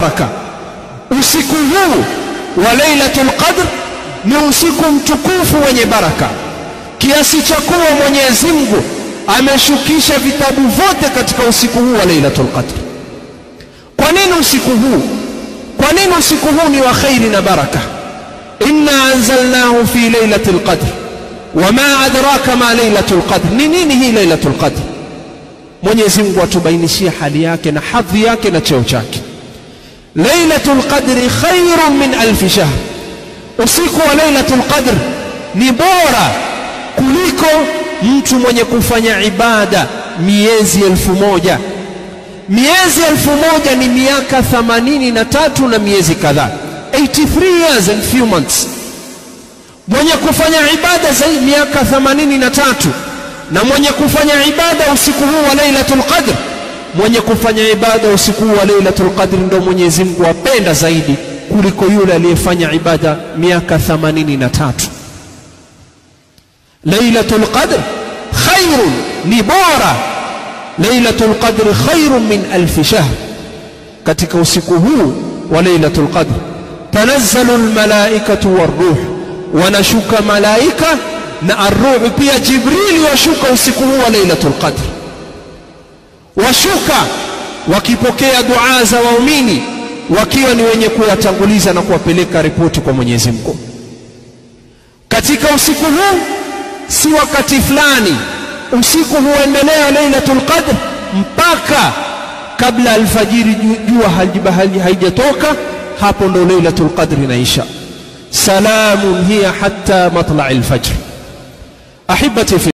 baraka. Usiku huu wa Lailatul Qadr ni usiku mtukufu wenye baraka, kiasi cha kuwa Mwenyezi Mungu ameshukisha vitabu vyote katika usiku huu wa Lailatul Qadr. Kwa nini usiku huu? Kwa nini usiku huu ni wa khairi na baraka? Inna anzalnahu fi Lailatul Qadr wama adraka ma Lailatul Qadr. Ni nini hii Lailatul Qadr? Mwenyezi Mungu atubainishie hali yake na hadhi yake na cheo chake. Lailatul Qadri khairun min 1000 shahr. Usiku wa Lailatul Qadr ni bora kuliko mtu mwenye kufanya ibada miezi 1000. Miezi 1000 ni miaka 83 na miezi kadhaa, 83 years and few months. Mwenye kufanya ibada zaidi miaka 83 na mwenye kufanya ibada usiku huu wa Lailatul Qadr, mwenye kufanya ibada usiku huu wa Lailatul Qadr ndio Mwenyezi Mungu apenda zaidi kuliko yule aliyefanya ibada miaka 83. Lailatul Qadr khairun, ni bora. Lailatul Qadr khairun min 1000 shahr. Katika usiku huu wa Lailatul Qadr tanazzalu almalaikatu waruh, wanashuka malaika na arruhu pia. Jibril washuka usiku huu wa Lailatul Qadr, washuka wakipokea dua za waumini, wakiwa ni wenye kuyatanguliza na kuwapeleka ripoti kwa Mwenyezi Mungu. Katika usiku huu si wakati fulani, usiku huendelea Lailatul Qadr mpaka kabla alfajiri, jua haijatoka, hapo ndo Lailatul Qadr inaisha. Salamun hiya hatta matla'il fajr. Ahibati fi